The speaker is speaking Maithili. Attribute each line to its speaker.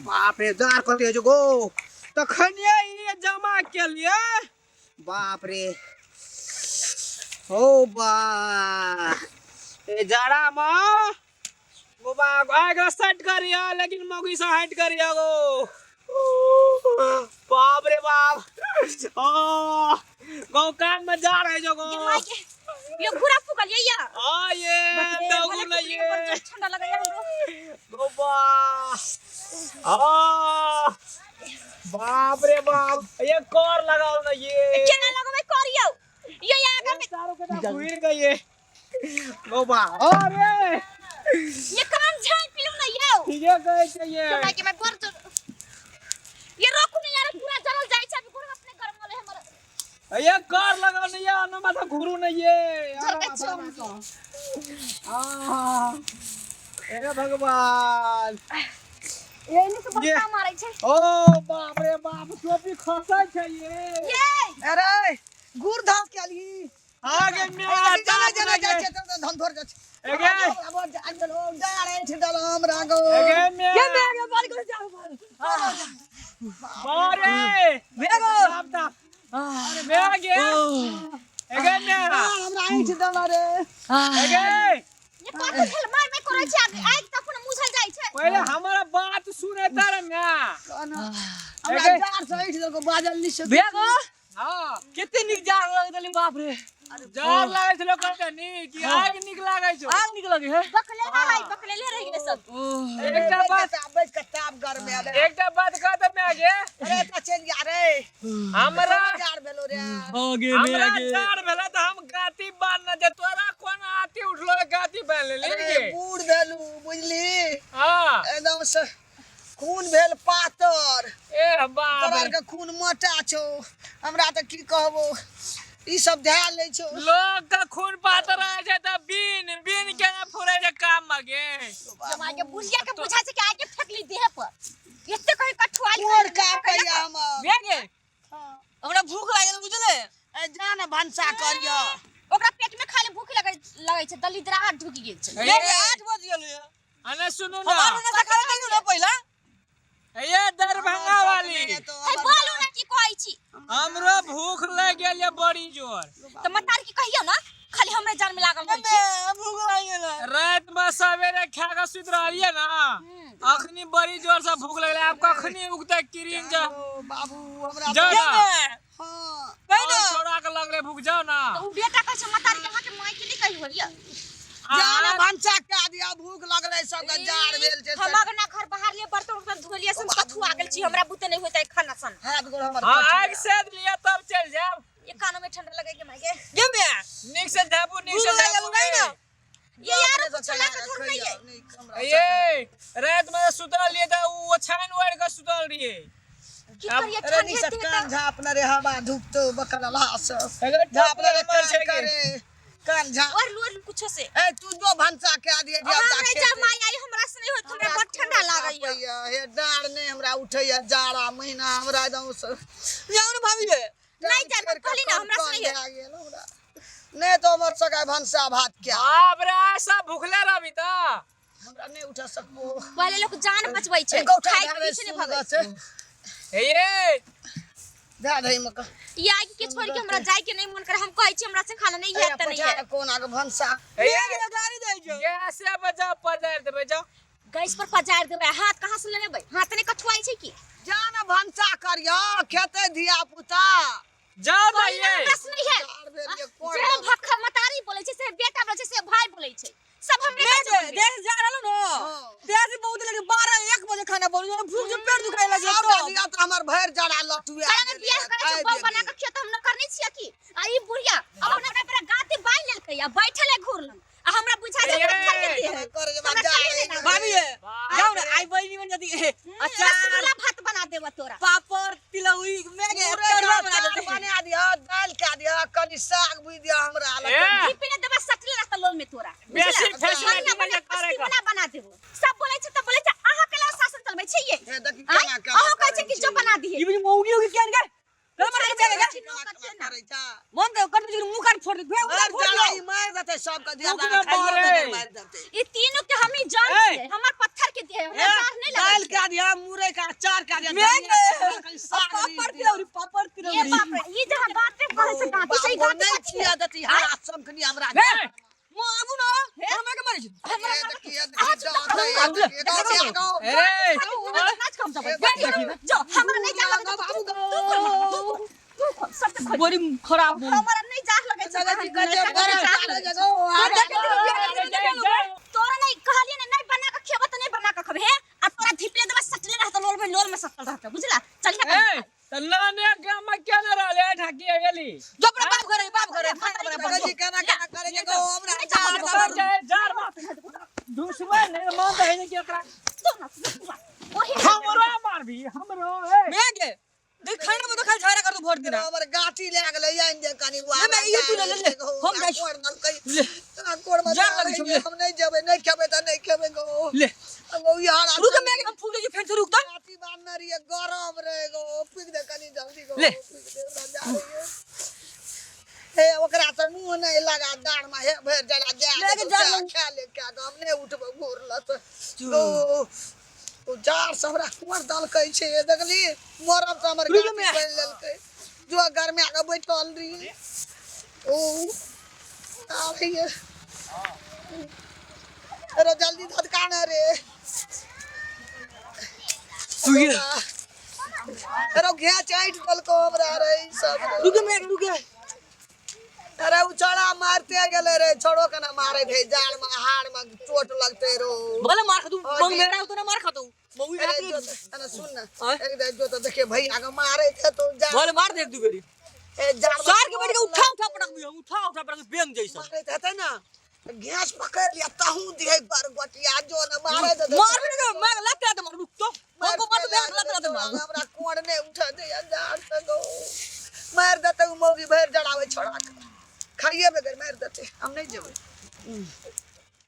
Speaker 1: बाप रे, जार कते होइ छै गो। तखनिये ई जमा केलिए। बाप रे, हो बा, ए जाड़ा में गो बा आग सेट करिया, लेकिन मौगी से हट करिया गो। बाप रे बाप, ओ गो कान में जा रहे जो गो।
Speaker 2: ये माय के, ये घुरा फुकल ये या।
Speaker 1: आ ये
Speaker 2: बाप रे,
Speaker 1: दगु
Speaker 2: भले
Speaker 1: न
Speaker 2: फुकलिए,
Speaker 1: ये
Speaker 2: पर ठंडा लगैया हमरो।
Speaker 1: गो बा, आ बाप रे बाप, ये कर लगाओ ना ये।
Speaker 2: केना लगबै करियौ ये आगा में?
Speaker 1: चारों के ना घुर गए गो बा। अरे
Speaker 2: ये कान झाँपि लियौ ना यौ।
Speaker 1: ठीके कहै छै ये।
Speaker 2: के के मैं बड़ जोर ये रोकू ने यार, पूरा जरल जाइ छै अभी, गोड़ हाथ नै गरम होले हमर।
Speaker 1: ये कर लगाओ ना ये, अनु माथा घुरू ना ये।
Speaker 2: जर के छौ।
Speaker 1: आ हे भगवान,
Speaker 2: ये नहीं से
Speaker 1: ये।
Speaker 2: बत्ता मारै छै।
Speaker 1: ओ बाप रे बाप, टोपी खसै छै ये।
Speaker 2: ये
Speaker 3: अरे गुड़ धास के आली।
Speaker 1: आगे मेरा
Speaker 3: चला चला जाइ छै त धन धोर जाइ छै।
Speaker 1: एगे।
Speaker 3: आब जा चलो जा रे छिदल हमरा गो।
Speaker 1: एगे मे
Speaker 4: के मे आगे बाल कर जा।
Speaker 1: मारे
Speaker 4: मेगो।
Speaker 1: ताप ताप मे गे, एगे मे।
Speaker 3: हमरा आई छिदल रे।
Speaker 1: एगे।
Speaker 2: ये कथी भेल? मार मार करै छै, आग आगि त अपने मुझल जाइ छै।
Speaker 1: पहिले हमरा बात सुने तारे म्या।
Speaker 3: हमरा
Speaker 1: एगे।
Speaker 3: जार से ऐठ देलको, बाजल नहीं से।
Speaker 4: बेगो।
Speaker 1: हाँ।
Speaker 4: कते नीक जार लगतली, बाप रे।
Speaker 1: जार लागै छलो कते नीक कि आगि नीक लागै छौ?
Speaker 4: आग नीक लगे है।
Speaker 2: बकलेला है, बकलेले रहि गेलै सब।
Speaker 4: ओह।
Speaker 1: एकटा बात
Speaker 3: बैठ के ताप गरमे आले।
Speaker 1: एकटा बात कह दे म्या गे।
Speaker 3: अरे त चलि जा रे।
Speaker 1: हमरा
Speaker 3: जार भेलो रे।
Speaker 4: आगे मे
Speaker 1: हमरा
Speaker 4: आगे
Speaker 1: जार भेलै तऽ हम गाती बान्ह जे, तोरा कोन आती उठलो रे गाती बान्हि लेली
Speaker 3: अरे
Speaker 1: गे?
Speaker 3: बूढ़ भेलू बुझली।
Speaker 1: हाँ।
Speaker 3: एकदम से खून भेल पातर।
Speaker 1: ए बाप
Speaker 3: तोरा
Speaker 1: रे।
Speaker 3: के खून मोटा छौ, हमरा तऽ की कहबो, ई सब धए लै छौ।
Speaker 1: लोग के खून पातर रहै छै तऽ बिन बिन केना फुरै छै काम में गे?
Speaker 2: जमा के बुढ़िया के बुझाइ छै कि आगे फेकली देह पर, एते कहि कठुआल।
Speaker 3: कोर कापैया हमर।
Speaker 4: बेगे, हमरा भूख लागल बुझले।
Speaker 3: ए जा ने भनसा करिय।
Speaker 2: ओकरा पेट में खाली भूख लगै लगै छै, दलिद्राहट ढुकि गेल छै।
Speaker 4: बेगे, 8 बज गेल।
Speaker 1: अने सुनू ना।
Speaker 4: हमार ने खाना खेलू ना पहिला।
Speaker 1: ये दरभंगा वाली
Speaker 2: हे बोलू ना, की कहै छी?
Speaker 1: हमरो भूख लग गेल ये बड़ी जोर।
Speaker 2: तऽ मतार की कहियौ ना, खाली हमरे जान में लागल रहै छी।
Speaker 4: बे, भूख लागल।
Speaker 1: रात में सवेरे खा के सुति रहलिए ना, अखनी बड़ी जोर से भूख लगले। आब कखनी उगते किरिन जा।
Speaker 3: ओ बाबू, हमरा
Speaker 1: जाओ ना।
Speaker 3: हाँ।
Speaker 4: कहि ना।
Speaker 1: और छोड़ा के लगले भूख, जाओ ना।
Speaker 2: तऽ उ बेटा कहै छै मतारी के, अहाँके माय के नहि कहि होइया।
Speaker 3: जा ने भनसा कए दिया, भूख लगलै सबके, जार भेल छै।
Speaker 2: हम अगना घर बाहर लिए, बर्तन उर्तन धोलिए, से कथुआ गेल छी, हमरा बुते नहि होइतै खाना सन।
Speaker 3: हाथ गोड़ हमर
Speaker 1: हाँ,
Speaker 3: कटि
Speaker 1: आग सेद लिया तब चल जाओ।
Speaker 2: ये कानो में ठंडा लगे के माय के।
Speaker 4: गे बे।
Speaker 1: नीक से झापू, नीक से
Speaker 4: भूख लागल
Speaker 1: झापू।
Speaker 4: नहीं ना।
Speaker 2: ये यार कुछ ला के थोड़ नहीं है।
Speaker 1: ये रात में सुतल लिए त उ ओछाइन ओढ़ के सुतल रहिए।
Speaker 2: की करिए?
Speaker 3: अरे
Speaker 2: ठंड
Speaker 3: निशा
Speaker 2: हेतै
Speaker 3: कान
Speaker 2: तऽ
Speaker 3: झाप न रे, हवा धूपतो बकरला से
Speaker 1: अगर
Speaker 3: झाप न रे,
Speaker 1: टोपी हमर
Speaker 3: कान
Speaker 1: छै गे।
Speaker 3: करे कान झाप
Speaker 2: और लू और कुछो से।
Speaker 3: ए तू जो भनसा के दिए
Speaker 2: हम नहीं जा माय आई, हमरा से नहीं होत, हमरा बड़ ठंडा लागैया।
Speaker 3: हे डार नहीं हमरा उठैया, जाड़ा महीना हमरा एकदम से।
Speaker 4: जाओ ना भाभी रे।
Speaker 2: नहीं जान, कहली ना, हमरा से नहीं है।
Speaker 3: भए गेल हमरा, नहीं तो हमर सगाई भनसा भात क्या।
Speaker 1: बाप रे, ऐसा भूखले रहबी त
Speaker 3: हमरा नहीं उठा सकबो।
Speaker 2: पहिले लोग जान बचबै छै,
Speaker 3: गौठा
Speaker 2: खाय के
Speaker 3: धरे
Speaker 2: पीछे नहीं भगै।
Speaker 3: सुनगा से।
Speaker 1: हे ये
Speaker 3: दए दही मका।
Speaker 2: ये आगि के छोड़ के हमरा जाय के नहीं मन करे, हम कहै छी हमरा से खाना नहीं हैत त नहीं है।
Speaker 3: कोना के भनसा।
Speaker 1: हे ये
Speaker 4: बेगे गाड़ी दै छौ।
Speaker 1: गैस से बजाओ, पजारि देबै, जाओ।
Speaker 2: गैस पर पजारि देबै, हाथ कहाँ से लेबै? हाथ नहीं कठुआइ छै की?
Speaker 3: जा ने भनसा करियो, खेते धिया पुता।
Speaker 1: जाओ ना।
Speaker 2: कहली ना,
Speaker 1: ये
Speaker 2: हमरा से नहीं है।
Speaker 3: जार भेल जे कोन
Speaker 2: जे भक्खा मतारी बोलै छै से बेटा बोलै छै से भाई बोलै छै, सब हमरे
Speaker 4: बेगे
Speaker 2: काज बोलबै।
Speaker 4: देश जा रहलो न।
Speaker 3: हाँ।
Speaker 4: देश बहुत लगे, 12 1 बजे खाना बनू, भूख से पेट दुखाए लगे।
Speaker 3: सब
Speaker 4: तो
Speaker 3: दिया तो हमर भरि जड़ा लटुए।
Speaker 2: काहे ने बियाह करै छै, बहू बना के खेत हम न करने छियै की? आ ई बुढ़िया अपना के पूरा गाते बान्हि लेलकै आ बैठल है घूर लग, आ हमरा बुझा छै
Speaker 1: ए,
Speaker 2: पत्थर के देह है।
Speaker 3: कर जे
Speaker 2: हमरा
Speaker 3: जा
Speaker 2: खाली
Speaker 3: रे।
Speaker 2: नहि लागल।
Speaker 4: भाभी रे, जाओ ना, आई बहिनी बन जाती है। अचार
Speaker 2: रसगुल्ला भात बना देब तोरा।
Speaker 4: पापड़ तिलौरी मेगे
Speaker 3: मुरई
Speaker 4: तरुआ
Speaker 3: के
Speaker 4: बना
Speaker 3: अचार
Speaker 4: देते।
Speaker 3: बना दिया, दालि के दिया, कनि साग भुजि दिया हमरा
Speaker 1: ए,
Speaker 3: लग।
Speaker 2: घी पीने देबा, सटले रहता लोल में तोरा।
Speaker 1: बेसी
Speaker 2: बुझला?
Speaker 1: फैसिलिटी
Speaker 2: बढ़िया बढ़िया
Speaker 1: में करे
Speaker 2: पश्मीना बना देबो। सब बोलै छै तऽ बोलै छै, अहाँ के ला शासन चलबै छै ये?
Speaker 3: हे देखी
Speaker 2: आँय?
Speaker 3: केना केना
Speaker 2: अहाँ कहै छै कि
Speaker 3: करै
Speaker 2: जो
Speaker 3: छी।
Speaker 2: बना दिहे।
Speaker 4: ई बुझी मौगी होगी केन के
Speaker 3: केना
Speaker 4: मारे
Speaker 3: केना
Speaker 4: बेगे
Speaker 3: केना करै छै?
Speaker 4: मन के कट बुझी मुंह काट फोड़ दे
Speaker 3: भरि
Speaker 4: फोड़
Speaker 3: जड़ा
Speaker 4: दे।
Speaker 3: ई मारि देतै सबके, धिया
Speaker 1: मुख
Speaker 3: पुता
Speaker 1: में
Speaker 3: खाइयो
Speaker 1: मारे।
Speaker 3: बगैर मारि देतै।
Speaker 2: ई तीनू के हमही जान
Speaker 1: ए!
Speaker 2: छियै, हमर पत्थर के देह है, हमरा जार नहि
Speaker 3: दालि
Speaker 2: लगै छै।
Speaker 3: के दिया, मुरई के
Speaker 4: मैं पापड़ तिलौरी, पापड़
Speaker 2: ये
Speaker 4: तिलौरी।
Speaker 2: बाप रे, ई जहाँ गाते कहै छै गाती से, ई गाती
Speaker 3: नहीं
Speaker 2: कथी
Speaker 3: छिया दती हरा समखनी हमरा।
Speaker 4: हे मो आबू ना, हमरा के मारै छी।
Speaker 2: हमरा
Speaker 3: ये देखिए, देखिए, देखिए,
Speaker 1: ए
Speaker 2: नाच कम जबै जो हमरा नहीं जा लगे। तू खोल, तू खोल, तू खोल, सबके खोल।
Speaker 4: बड़ी खराब बोल।
Speaker 2: हमरा नहीं जा लगे छै। तोरा नहीं कहलिए ने, नहीं बना के खेबो त नहीं बना के खेबे। हे आ तोरा धिपले देबा, सटले रहत लोल में, लोल में सटल रहत, बुझला? चलिए।
Speaker 1: ए त नाने गाम में केना रहले ढाकी गेली?
Speaker 4: जो अपना बाप घर है, बाप घर है, खाना बना बस।
Speaker 1: जाए जार मार दुश्मन ने मान दे ने कि ओकरा
Speaker 2: तू ना ओही
Speaker 1: हमरो मारबी हमरो। ए
Speaker 4: मैं के देख, खाना बना खा, झगड़ा कर दो भर दिन।
Speaker 3: हमर गाठी ले गेलै, आनि दे कनि।
Speaker 4: ले, ये तू ले, ले, ले। हम जाइ छी। ले।
Speaker 3: कोर में
Speaker 4: जार लगै छौ, ले।
Speaker 3: हम नहीं जेबै, नहीं खेबै त नहीं खेबै गो।
Speaker 4: ले।
Speaker 3: गो यार।
Speaker 4: रुक मैं हम फूक दे, फेर से रुक तो।
Speaker 3: गाठी बांधने रहिए, गरम रहे गो, फूक दे कनि जल्दी गो।
Speaker 4: ले।
Speaker 3: फूक दे, हमरा जा रहिए। हे ओकरा से मुंह नहीं लगा, दाढ़ में हे भरि जला जा।
Speaker 4: ले के जार लग।
Speaker 3: खा ले, खा के हम नहीं उठबै घूर लत गो। ओ जार से हमरा कुआर दलकै छै, देखली मरब से हमर
Speaker 4: रुक
Speaker 3: गाठी
Speaker 4: मैं।
Speaker 3: बनि लेलकै जो गरमे के बैठल रहिए। ओ आबैए, अरे जल्दी धधका न रे।
Speaker 4: सुइए।
Speaker 3: अरे घे चाटि देलको हमरा रे ई सब रे।
Speaker 4: रुक मैं, रुक।
Speaker 3: अरे उ छौड़ा मारते गेलै रे, छोड़ो के ना मारे थे, जाल में हाड़ में चोट लगते रो।
Speaker 4: भले मार खा तू।
Speaker 3: हाँ,
Speaker 4: मंग
Speaker 3: ठीक।
Speaker 4: मेरा उतना मार खाता हूं मऊ।
Speaker 3: अरे
Speaker 4: रात
Speaker 3: जो अरे सुन ना।
Speaker 4: आय?
Speaker 3: एक दिन जो तो देखिए भैया के मारे थे तो जाल
Speaker 4: भले मार दे एक दू बेरी।
Speaker 3: ए, जाल में
Speaker 4: सार के बैठ के उठा उठा पटक भी, उठा उठा पटक बेंग जैसा।
Speaker 3: मारे थे ना, घास पकड़ लिया तहू दिए पर गोटिया जो ना मारे थे।
Speaker 4: मार भी ना, मैं लत लात मार, रुक तो हमको मार, मैं लत लात मार।
Speaker 3: हमरा कोड़ ने उठा दे जाड़ से गो, मार देते उ मौगी भर जड़ावे छोड़ा के खाइए बगैर मार देते। हम नहीं जेबै।